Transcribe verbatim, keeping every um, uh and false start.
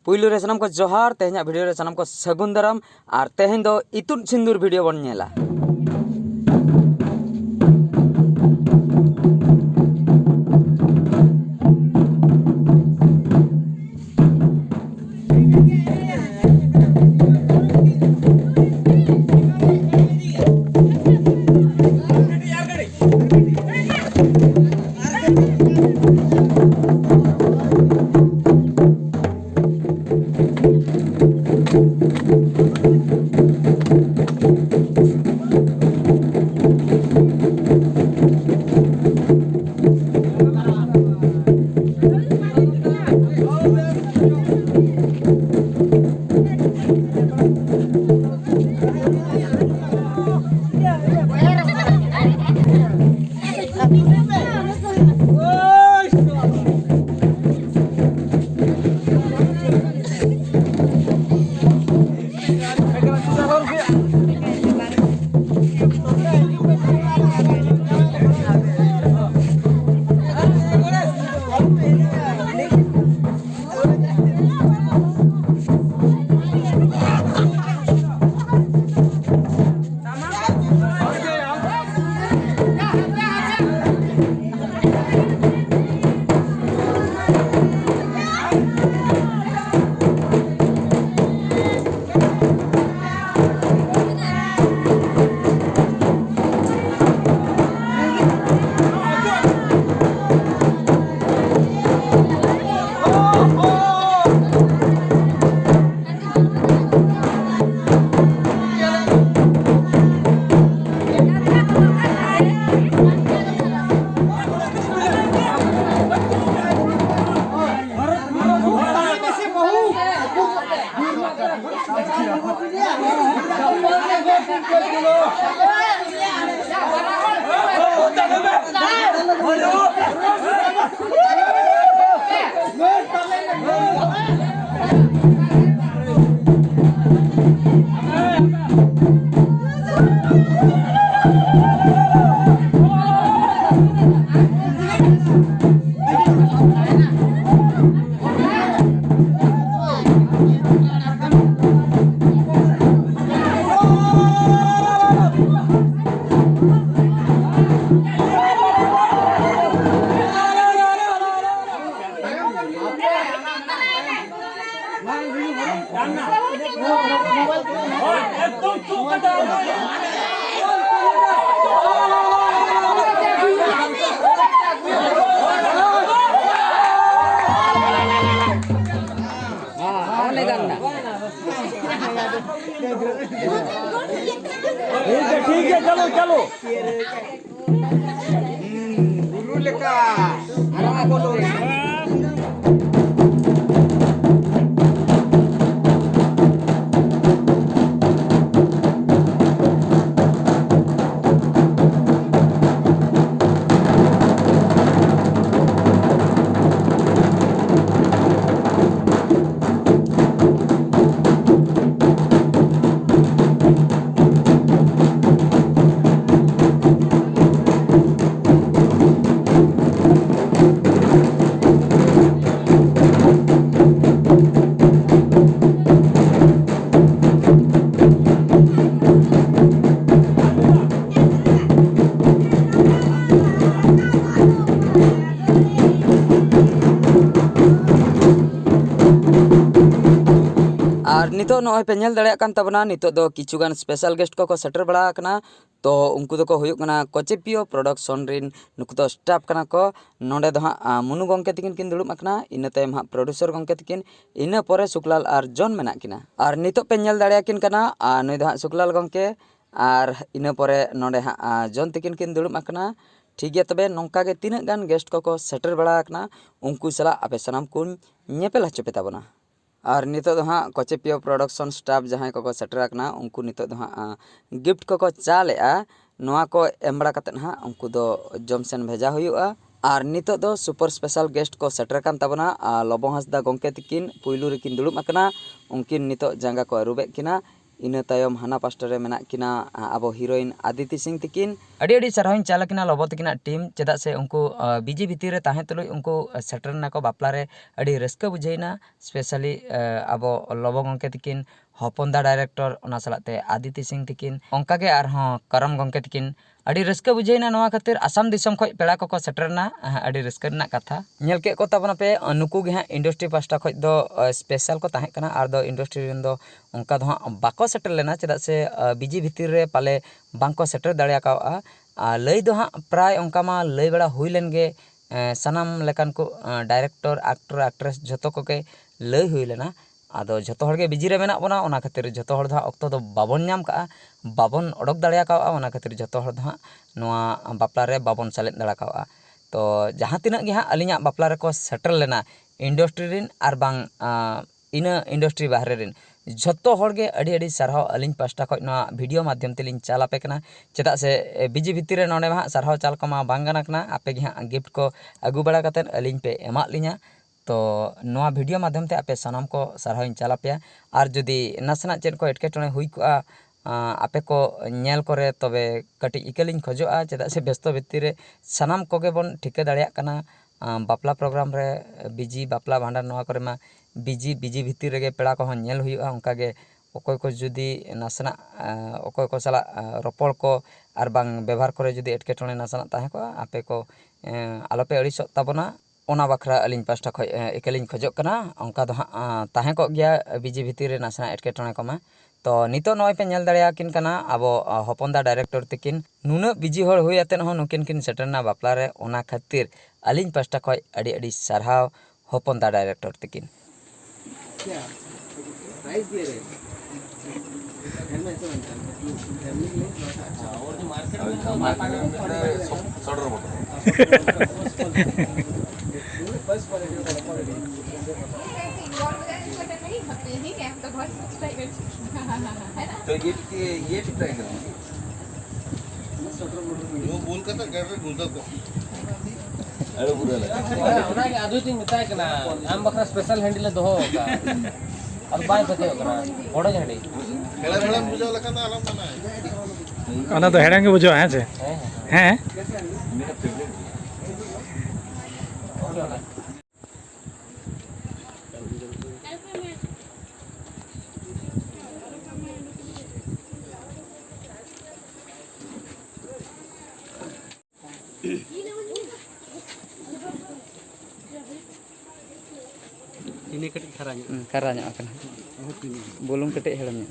ᱯᱩᱭᱞᱩ ᱨᱮ ᱥᱟᱱᱟᱢ ᱠᱚ ᱡᱚᱦᱟᱨ, ᱛᱮᱦᱮᱧᱟᱜ ᱵᱷᱤᱰᱤᱭᱳ ᱨᱮ ᱥᱟᱱᱟᱢ ᱠᱚ ᱥᱟᱹᱜᱩᱱ ᱫᱟᱨᱟᱢ᱾ ᱟᱨ ᱛᱮᱦᱮᱧ ᱫᱚ ᱤᱛᱩᱫ ᱥᱤᱸᱫᱩᱨ ᱵᱷᱤᱰᱤᱭᱳ ᱵᱚᱱ ᱧᱮᱞᱟ᱾ ᱴᱷᱤᱠ ᱜᱮᱭᱟ, ᱪᱟᱞᱳ, ᱪᱟᱞᱳ᱾ ᱵᱩᱨᱩ ᱞᱮᱠᱟ ᱟᱨᱟᱜ ᱵᱚᱱ ᱚᱞ᱾ ᱟᱨ ᱱᱤᱛᱚᱜ ᱱᱚᱜᱼᱚᱭ ᱯᱮ ᱧᱮᱞ ᱫᱟᱲᱮᱭᱟᱜ ᱠᱟᱱ ᱛᱟᱵᱚᱱᱟ, ᱱᱤᱛᱚᱜ ᱫᱚ ᱠᱤᱪᱷᱩ ᱜᱟᱱ special guest ᱠᱚᱠᱚ ᱥᱮᱴᱮᱨ ᱵᱟᱲᱟ ᱟᱠᱟᱱᱟ᱾ ᱛᱚ ᱩᱱᱠᱩ ᱫᱚᱠᱚ ᱦᱩᱭᱩᱜ ᱠᱟᱱᱟ ᱠᱚᱪᱮᱯᱤᱭᱚ production ᱨᱤᱱ, ᱱᱩᱠᱩ ᱫᱚ staff ᱠᱟᱱᱟ ᱠᱚ᱾ ᱱᱚᱰᱮ ᱫᱚ ᱦᱟᱸᱜ, ᱟ, ᱢᱩᱱᱩ ᱜᱚᱢᱠᱮ ᱛᱤᱠᱤᱱ ᱠᱤᱱ ᱫᱩᱲᱩᱵ ᱟᱠᱟᱱᱟ, ᱤᱱᱟᱹ ᱛᱟᱭᱚᱢ ᱦᱟᱸᱜ producer ᱜᱚᱢᱠᱮ ᱛᱤᱠᱤᱱ, ᱤᱱᱟᱹ ᱯᱚᱨᱮ ᱥᱩᱠᱞᱟᱞ ᱟᱨ ᱡᱚᱱ ᱢᱮᱱᱟᱜ ᱠᱤᱱᱟ᱾ ᱟᱨ ᱱᱤᱛᱚᱜ ᱯᱮ ᱧᱮᱞ ᱫᱟᱲᱮᱭᱟᱠᱤᱱ ᱠᱟᱱᱟ, ᱟ, ᱱᱩᱭ ᱫᱚ ᱦᱟᱸᱜ ᱥᱩᱠᱞᱟᱞ ᱜᱚᱢᱠᱮ, ᱟᱨ ᱤᱱᱟᱹ ᱯᱚᱨᱮ ᱱᱚᱰᱮ ᱦᱟᱸᱜ, ᱟ, ᱡᱚᱱ ᱛᱤᱠᱤᱱ ᱠᱤᱱ ᱫᱩᱲᱩᱵ ᱟᱠᱟᱱᱟ᱾ ᱴᱷᱤᱠ ᱜᱮᱭᱟ, ᱛᱚᱵᱮ ᱱᱚᱝᱠᱟ ᱜᱮ ᱛᱤᱱᱟᱹᱜ ᱜᱟᱱ guest ᱠᱚᱠᱚ ᱥᱮᱴᱮᱨ ᱵᱟᱲᱟ ᱟᱠᱟᱱᱟ, ᱩᱱᱠᱩ ᱥᱟᱞᱟᱜ ᱟᱯᱮ ᱥᱟᱱᱟᱢ ᱠᱚᱧ ᱧᱮᱯᱮᱞ ᱦᱚᱪᱚ ᱯᱮ ᱛᱟᱵᱚᱱᱟ᱾ ᱟᱨ ᱱᱤᱛᱚᱜ ᱫᱚ ᱦᱟᱸᱜ ᱠᱚᱪᱮᱯᱤᱭᱚ production staff ᱡᱟᱦᱟᱸᱭ ᱠᱚᱠᱚ ᱥᱮᱴᱮᱨ ᱟᱠᱟᱱᱟ, ᱩᱱᱠᱩ ᱱᱤᱛᱚᱜ ᱫᱚ ᱦᱟᱸᱜ, ᱟ, gift ᱠᱚᱠᱚ ᱪᱟᱞᱮᱜᱼᱟ᱾ ᱱᱚᱣᱟ ᱠᱚ ᱮᱢ ᱵᱟᱲᱟ ᱠᱟᱛᱮᱫ ᱦᱟᱸᱜ ᱩᱱᱠᱩ ᱫᱚ ᱡᱚᱢ ᱥᱮᱱ ᱵᱷᱮᱡᱟ ᱦᱩᱭᱩᱜᱼᱟ᱾ ᱟᱨ ᱱᱤᱛᱚᱜ ᱫᱚ super special guest ᱠᱚ ᱥᱮᱴᱮᱨ ᱟᱠᱟᱱ ᱛᱟᱵᱚᱱᱟ᱾ ᱟᱨ ᱞᱚᱵᱚ ᱦᱟᱸᱥᱫᱟ ᱜᱚᱢᱠᱮ ᱛᱤᱠᱤᱱ ᱯᱩᱭᱞᱩ ᱨᱮᱠᱤᱱ ᱫᱩᱲᱩᱵ ᱟᱠᱟᱱᱟ, ᱩᱱᱠᱤᱱ ᱱᱤᱛᱚᱜ ᱡᱟᱸᱜᱟ ᱠᱚ ᱟᱹᱨᱩᱵᱮᱫ ᱠᱤᱱᱟ᱾ ᱤᱱᱟᱹ ᱛᱟᱭᱚᱢ ᱦᱟᱱᱟ ᱯᱟᱥᱴᱟ ᱨᱮ ᱢᱮᱱᱟᱜ ᱠᱤᱱᱟ, ᱟ, ᱟᱵᱚ heroine ᱟᱫᱤᱛᱤ ᱥᱤᱝ ᱛᱤᱠᱤᱱ᱾ ᱟᱹᱰᱤ ᱟᱹᱰᱤ ᱥᱟᱨᱦᱟᱣᱤᱧ ᱪᱟᱞ ᱟᱹᱠᱤᱱᱟ ᱞᱚᱵᱚ ᱛᱤᱠᱤᱱᱟᱜ team, ᱪᱮᱫᱟᱜ ᱥᱮ ᱩᱱᱠᱩ, ᱟ, busy ᱵᱷᱤᱛᱤᱨ ᱨᱮ ᱛᱟᱦᱮᱸ ᱛᱩᱞᱩᱡ ᱩᱱᱠᱩ, ᱟ, ᱥᱮᱴᱮᱨ ᱮᱱᱟ ᱠᱚ ᱵᱟᱯᱞᱟ ᱨᱮ᱾ ᱟᱹᱰᱤ ᱨᱟᱹᱥᱠᱟᱹ ᱵᱩᱡᱷᱟᱹᱣᱮᱱᱟ, specially, ᱟ, ᱟᱵᱚ ᱞᱚᱵᱚ ᱜᱚᱢᱠᱮ ᱛᱤᱠᱤᱱ, ᱦᱚᱯᱚᱱ ᱫᱟ director, ᱚᱱᱟ ᱥᱟᱞᱟᱜ ᱛᱮ ᱟᱫᱤᱛᱤ ᱥᱤᱝ ᱛᱤᱠᱤᱱ, ᱚᱱᱠᱟ ᱜᱮ ᱟᱨᱦᱚᱸ ᱠᱟᱨᱟᱢ ᱜᱚᱢᱠᱮ ᱛᱤᱠᱤᱱ᱾ ᱟᱹᱰᱤ ᱨᱟᱹᱥᱠᱟᱹ ᱵᱩᱡᱷᱟᱹᱣᱮᱱᱟ ᱱᱚᱣᱟ ᱠᱷᱟᱹᱛᱤᱨ, ᱟᱥᱟᱢ ᱫᱤᱥᱚᱢ ᱠᱷᱚᱱ ᱯᱮᱲᱟ ᱠᱚᱠᱚ ᱥᱮᱴᱮᱨᱮᱱᱟ, ᱟ, ᱟᱹᱰᱤ ᱨᱟᱹᱥᱠᱟᱹ ᱨᱮᱱᱟᱜ ᱠᱟᱛᱷᱟ᱾ ᱧᱮᱞ ᱠᱮᱫ ᱠᱚ ᱛᱟᱵᱚᱱᱟᱯᱮ, ᱟ, ᱱᱩᱠᱩ ᱜᱮ ᱦᱟᱸᱜ industry ᱯᱟᱥᱴᱟ ᱠᱷᱚᱱ ᱫᱚ, ᱟ, special ᱠᱚ ᱛᱟᱦᱮᱸ ᱠᱟᱱᱟ, ᱟᱨ ᱫᱚ industry ᱨᱮᱱ ᱫᱚ ᱚᱱᱠᱟ ᱫᱚ ᱦᱟᱸᱜ ᱵᱟᱠᱚ ᱥᱮᱴᱮᱨ ᱞᱮᱱᱟ, ᱪᱮᱫᱟᱜ ᱥᱮ, ᱟ, busy ᱵᱷᱤᱛᱤᱨ ᱨᱮ ᱯᱟᱞᱮ ᱵᱟᱝᱠᱚ ᱥᱮᱴᱮᱨ ᱫᱟᱲᱮ ᱟᱠᱟᱣᱟᱜᱼᱟ᱾ ᱟᱨ ᱞᱟᱹᱭ ᱫᱚ ᱦᱟᱸᱜ ᱯᱨᱟᱭ ᱚᱱᱠᱟ ᱢᱟ ᱞᱟᱹᱭ ᱵᱟᱲᱟ ᱦᱩᱭ ᱞᱮᱱ ᱜᱮ, ᱮ, ᱥᱟᱱᱟᱢ ᱞᱮᱠᱟᱱ ᱠᱚ, ᱮ, director, actor, actress ᱡᱷᱚᱛᱚ ᱠᱚᱜᱮ ᱞᱟᱹᱭ ᱦᱩᱭ ᱞᱮᱱᱟ᱾ ᱟᱫᱚ ᱡᱷᱚᱛᱚ ᱦᱚᱲᱜᱮ ᱵᱤᱡᱤ ᱨᱮ ᱢᱮᱱᱟᱜ ᱵᱚᱱᱟ, ᱚᱱᱟ ᱠᱷᱟᱹᱛᱤᱨ ᱡᱷᱚᱛᱚ ᱦᱚᱲ ᱫᱚ ᱦᱟᱸᱜ ᱚᱠᱛᱚ ᱫᱚ ᱵᱟᱵᱚᱱ ᱧᱟᱢ ᱠᱟᱜᱼᱟ, ᱵᱟᱵᱚᱱ ᱚᱰᱚᱠ ᱫᱟᱲᱮ ᱠᱟᱣᱜᱼᱟ, ᱚᱱᱟ ᱠᱷᱟᱹᱛᱤᱨ ᱡᱷᱚᱛᱚ ᱦᱚᱲ ᱫᱚ ᱦᱟᱸᱜ ᱱᱚᱣᱟ ᱵᱟᱯᱞᱟ ᱨᱮ ᱵᱟᱵᱚᱱ ᱥᱮᱞᱮᱫ ᱫᱟᱲᱮ ᱠᱟᱣᱜᱼᱟ᱾ ᱛᱚ ᱡᱟᱦᱟᱸ ᱛᱤᱱᱟᱹᱜ ᱜᱮ ᱦᱟᱸᱜ ᱟᱹᱞᱤᱧᱟᱜ ᱵᱟᱯᱞᱟ ᱨᱮᱠᱚ ᱥᱮᱴᱮᱨ ᱞᱮᱱᱟ, ᱤᱱᱰᱟᱥᱴᱨᱤ ᱨᱮᱱ ᱟᱨ ᱵᱟᱝ, ᱟᱸ, ᱤᱱᱟᱹ ᱤᱱᱰᱟᱥᱴᱨᱤ ᱵᱟᱦᱨᱮ ᱨᱮᱱ, ᱡᱷᱚᱛᱚ ᱦᱚᱲᱜᱮ ᱟᱹᱰᱤ ᱟᱹᱰᱤ ᱥᱟᱨᱦᱟᱣ ᱟᱹᱞᱤᱧ ᱯᱟᱥᱴᱟ ᱠᱷᱚᱱ ᱱᱚᱣᱟ ᱵᱷᱤᱰᱤᱭᱳ ᱢᱟᱫᱽᱫᱷᱚᱢ ᱛᱮᱞᱤᱧ ᱪᱟᱞ ᱟᱯᱮ ᱠᱟᱱᱟ᱾ ᱪᱮᱫᱟᱜ ᱥᱮ, ᱮ, ᱵᱤᱡᱤ ᱵᱷᱤᱛᱤᱨ ᱨᱮ ᱱᱚᱰᱮ ᱢᱟ ᱦᱟᱸᱜ ᱥᱟᱨᱦᱟᱣ ᱪᱟᱞ ᱠᱚᱢᱟ ᱵᱟᱝ ᱜᱟᱱ ᱠᱟᱱᱟ, ᱟᱯᱮ ᱜᱮ ᱦᱟᱸᱜ ᱜᱤᱯᱷᱴ ᱠᱚ ᱟᱹᱜᱩ ᱵᱟᱲᱟ ᱠᱟᱛᱮᱫ ᱟᱹᱞᱤᱧ ᱯᱮ ᱮᱢᱟᱫ ᱞᱤᱧᱟ᱾ ᱛᱚ ᱱᱚᱣᱟ ᱵᱷᱤᱰᱤᱭᱳ ᱢᱟᱫᱽᱫᱷᱚᱢ ᱛᱮ ᱟᱯᱮ ᱥᱟᱱᱟᱢ ᱠᱚ ᱥᱟᱨᱦᱟᱣ ᱤᱧ ᱪᱟᱞ ᱟᱯᱮᱭᱟ᱾ ᱟᱨ ᱡᱩᱫᱤ ᱱᱟᱥᱮᱱᱟᱜ ᱪᱮᱫ ᱠᱚ ᱮᱴᱠᱮᱴᱚᱬᱮ ᱦᱩᱭ ᱠᱚᱜᱼᱟ, ᱟᱸ, ᱟᱯᱮ ᱠᱚ ᱧᱮᱞ ᱠᱚᱨᱮ, ᱛᱚᱵᱮ ᱠᱟᱹᱴᱤᱡ ᱤᱠᱟᱹ ᱞᱤᱧ ᱠᱷᱚᱡᱚᱜᱼᱟ, ᱪᱮᱫᱟᱜ ᱥᱮ ᱵᱮᱥᱛᱚ ᱵᱷᱤᱛᱤᱨ ᱨᱮ ᱥᱟᱱᱟᱢ ᱠᱚᱜᱮ ᱵᱚᱱ ᱴᱷᱤᱠᱟᱹ ᱫᱟᱲᱮᱭᱟᱜ ᱠᱟᱱᱟ, ᱟᱸ, ᱵᱟᱯᱞᱟ ᱯᱨᱳᱜᱨᱟᱢ ᱨᱮ ᱵᱤᱡᱤ, ᱵᱟᱯᱞᱟ ᱵᱷᱟᱸᱰᱟᱱ ᱱᱚᱣᱟ ᱠᱚᱨᱮ ᱢᱟ ᱵᱤᱡᱤ, ᱵᱤᱡᱤ ᱵᱷᱤᱛᱤᱨ ᱨᱮᱜᱮ ᱯᱮᱲᱟ ᱠᱚᱦᱚᱸ ᱧᱮᱞ ᱦᱩᱭᱩᱜᱼᱟ᱾ ᱚᱱᱠᱟᱜᱮ ᱚᱠᱚᱭ ᱠᱚ ᱡᱩᱫᱤ ᱱᱟᱥᱮᱱᱟᱜ, ᱟᱸ, ᱚᱠᱚᱭ ᱠᱚ ᱥᱟᱞᱟᱜ, ᱟᱸ, ᱨᱚᱯᱚᱲ ᱠᱚ ᱟᱨ ᱵᱟᱝ ᱵᱮᱵᱷᱟᱨ ᱠᱚᱨᱮ ᱡᱩᱫᱤ ᱮᱴᱠᱮᱴᱚᱬᱮ ᱱᱟᱥᱮᱱᱟᱜ ᱛᱟᱦᱮᱸ ᱠᱚᱜᱼᱟ, ᱟᱯᱮ ᱠᱚ, ᱮᱸ, ᱟᱞᱚᱯᱮ ᱟᱹᱲᱤᱥᱚᱜ ᱛᱟᱵᱚᱱᱟ᱾ ᱚᱱᱟ ᱵᱟᱠᱷᱨᱟ ᱟᱹᱞᱤᱧ ᱯᱟᱥᱴᱟ ᱠᱷᱚᱱ, ᱮᱸ, ᱤᱠᱟᱹ ᱞᱤᱧ ᱠᱷᱚᱡᱚᱜ ᱠᱟᱱᱟ᱾ ᱚᱱᱠᱟ ᱫᱚ ᱦᱟᱸᱜ, ᱟᱸ, ᱛᱟᱦᱮᱸ ᱠᱚᱜ ᱜᱮᱭᱟ ᱵᱤᱡᱤ ᱵᱷᱤᱛᱤᱨ ᱨᱮ ᱱᱟᱥᱮᱱᱟᱜ ᱮᱴᱠᱮᱴᱚᱬᱮ ᱠᱚᱢᱟ᱾ ᱛᱚ ᱱᱤᱛᱚᱜ ᱱᱚᱜᱼᱚᱭ ᱯᱮ ᱧᱮᱞ ᱫᱟᱲᱮᱭᱟᱠᱤᱱ ᱠᱟᱱᱟ ᱟᱵᱚ, ᱟᱸ, ᱦᱚᱯᱚᱱ ᱫᱟ ᱰᱟᱭᱨᱮᱠᱴᱚᱨ ᱛᱤᱠᱤᱱ᱾ ᱱᱩᱱᱟᱹᱜ ᱵᱤᱡᱤ ᱦᱚᱲ ᱦᱩᱭ ᱟᱛᱮᱫ ᱦᱚᱸ ᱱᱩᱠᱤᱱ ᱠᱤᱱ ᱥᱮᱴᱮᱨ ᱮᱱᱟ ᱵᱟᱯᱞᱟ ᱨᱮ, ᱚᱱᱟ ᱠᱷᱟᱹᱛᱤᱨ ᱟᱹᱞᱤᱧ ᱯᱟᱥᱴᱟ ᱠᱷᱚᱱ ᱟᱹᱰᱤ ᱟᱹᱰᱤ ᱥᱟᱨᱦᱟᱣ ᱦᱚᱯᱚᱱ ᱫᱟ ᱰᱟᱭᱨᱮᱠᱴᱚᱨ ᱛᱤᱠᱤᱱ᱾ क्या? प्राइस दे रहे हैं। घर में ऐसे बनता है। घर में ये थोड़ा सा अच्छा। हाँ, और जो मार्केट में वो मार्केट में मिलता है, सब सड़ रहा होता है। फर्स्ट क्वालिटी होता है, क्वालिटी। इंदौर वगैरह में तो नहीं खाते, यही है, हम तो बहुत कुछ ट्राई कर चुके हैं। है ना? तो ये, ये, ये भी ट्राई करेंगे। वो बोल के तो कर रहे गुलदस्ता। ᱟᱹᱰᱤ ᱵᱩᱨᱟᱹ ᱞᱮ᱾ ᱚᱱᱟ, ᱚᱱᱟᱜᱮ ᱟᱫᱚ ᱛᱤᱧ ᱢᱮᱛᱟᱭ ᱠᱟᱱᱟ, ᱟᱢ ᱵᱟᱠᱷᱨᱟ ᱥᱯᱮᱥᱟᱞ ᱦᱟᱺᱰᱤ ᱞᱮ ᱫᱚᱦᱚ ᱟᱠᱟᱫᱼᱟ᱾ ᱟᱫᱚ ᱵᱟᱭ ᱯᱟᱹᱛᱭᱟᱹᱣ ᱠᱟᱱᱟ, ᱵᱚᱰᱚᱡ ᱦᱟᱺᱰᱤ᱾ ᱦᱮᱲᱮᱢ ᱦᱮᱲᱮᱢ ᱵᱩᱡᱷᱟᱹᱣ ᱞᱮᱠᱷᱟᱱ ᱫᱚ ᱟᱞᱚᱢ ᱢᱮᱱᱟ᱾ ᱚᱱᱟ ᱫᱚ ᱦᱮᱲᱮᱢ ᱜᱮ ᱵᱩᱡᱷᱟᱹᱜᱼᱟ, ᱦᱮᱸ ᱥᱮ? ᱦᱮᱸ, ᱦᱮᱸ᱾ ᱦᱮᱸ? ᱪᱤᱱᱤ ᱠᱟᱹᱴᱤᱡ ᱠᱷᱟᱨᱟ ᱧᱚᱜ᱾ ᱦᱩᱸ, ᱠᱷᱟᱨᱟ ᱧᱚᱜ ᱟᱠᱟᱱᱟ᱾ ᱵᱩᱞᱩᱝ ᱠᱟᱹᱴᱤᱡ ᱦᱮᱲᱮᱢ ᱧᱚᱜ᱾